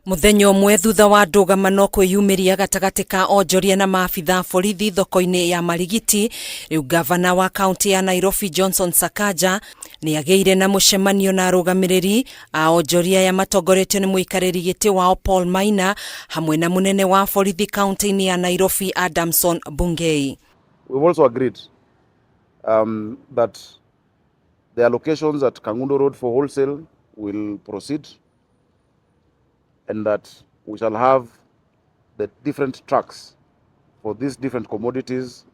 Mũthenya ũmwe thutha wa ndũgamano kwĩyumĩria gatagatĩ ka onjoria na maabitha a borithi thoko-inĩ ya Marigiti, rĩu ngavana wa kaũntĩ ya Nairobi Johnson Sakaja nĩ agĩire na mũcemanio na arũgamĩrĩri a onjoria aya matongoretio nĩ mũikarĩri gĩtĩ wao Paul Maina hamwe na mũnene wa borithi kaũntĩ-inĩ ya Nairobi Adamson Bungei. We've also agreed that the allocations at Kangundo Road for wholesale will proceed and that we shall have the different trucks for these different commodities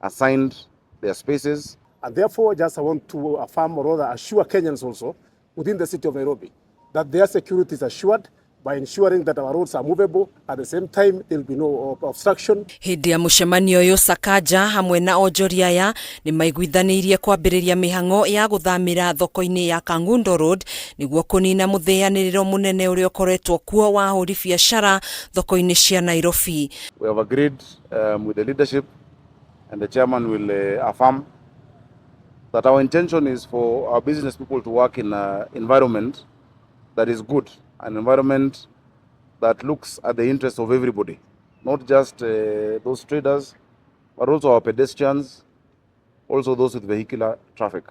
assigned their spaces. And therefore, just I want to affirm or rather assure Kenyans also within the city of Nairobi that their security is assured by ensuring that our roads are movable. At the same time, there will be no obstruction. Hĩndĩ ya mũcemanio ũyũ, Sakaja hamwe na onjoria aya nĩ maiguithanĩirie kwambĩrĩria mĩhang'o ya gũthamĩra thoko-inĩ ya Kangundo Road nĩguo kũnina mũthĩanĩrĩro mũnene ũrĩa ũkoretwo kuo wa ahũri biacara thoko-inĩ cia Nairobi. We have agreed with the leadership, and the chairman will affirm that our intention is for our business people to work in an environment that is good, an environment that looks at the interests of everybody, not just those traders, but also our pedestrians, also those with vehicular traffic.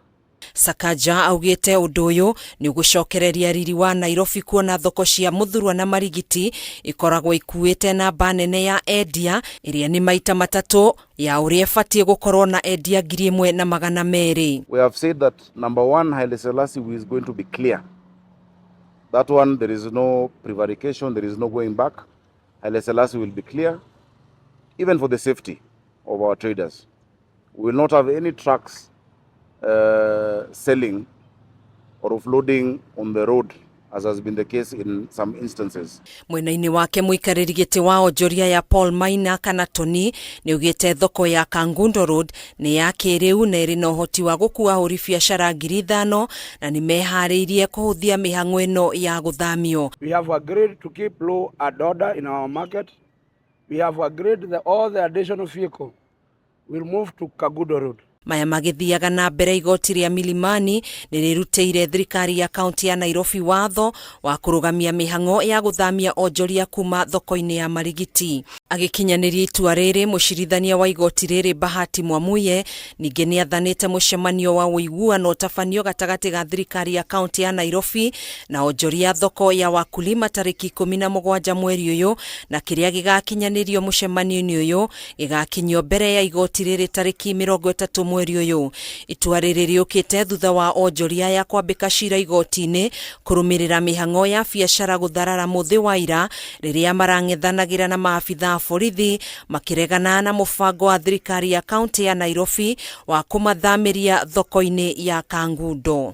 Sakaja augĩte ũndũ ũyũ nĩ ũgũcokereria riri wa Nairobi kuona thoko cia Mũthurwa na Marigiti ikoragwo ikuĩte namba nene ya endia ĩrĩa nĩ maita matatũ ya ũrĩa ĩbatiĩ gũkorwo na endia 1,200. We have said that number one, Haile Selassie is going to be clear. That one, there is no prevarication, there is no going back. Haile Selassie will be clear, even for the safety of our traders. We will not have any trucks selling or offloading on the road, as has been the case in some instances. Mwena-inĩ wake, mũikarĩri gĩtĩ wa onjoria ya Paul Maina kana Tony nĩ augĩte thoko ya Kangundo Road nĩ ya kĩrĩu na ĩrĩ na ũhoti wa gũkua ahũri biacara 5,000 na nĩ meharĩirie kũhũthia mĩhang'o ĩno ya gũthamio. We have agreed to keep law and order in our market. We have agreed that all the additional vehicle will move to Kangundo Road. Maya magĩthiaga na mbere, igoti rĩa Milimani nĩ rĩrutĩire thirikari ya kaunti ya Nairobi watho wa kũrũgamia mĩhang'o ya gũthamia onjoria kuma thoko-inĩ ya Marigiti. Agĩkinyanĩria itua rĩrĩ, mũcirithania wa igoti rĩrĩ Bahati Mwamuye ningĩ nĩ athanĩte mũcemanio wa ũiguano ũtabanio gatagatĩ ga thirikari ya kaunti ya Nairobi na onjoria thoko ya Wakulima tarĩki 17 mweri ũyũ, na kĩrĩa gĩgakinyanĩrio mũcemanio-inĩ ũyũ gĩgakinyio mbere ya igoti rĩrĩ tarĩki 30 mweri ũyũ. Itua rĩrĩ rĩũkĩte thutha wa onjoria ya kwambĩka cira igoti-inĩ kũrũmĩrĩra mĩhang'o ya biacara gũtharara mũthĩ wa ira rĩrĩa marang'ethanagĩra na maabitha a borithi makĩregana na mũbango wa thirikari ya kaunti ya Nairobi wa kũmathamĩria thoko-inĩ ya Kangundo.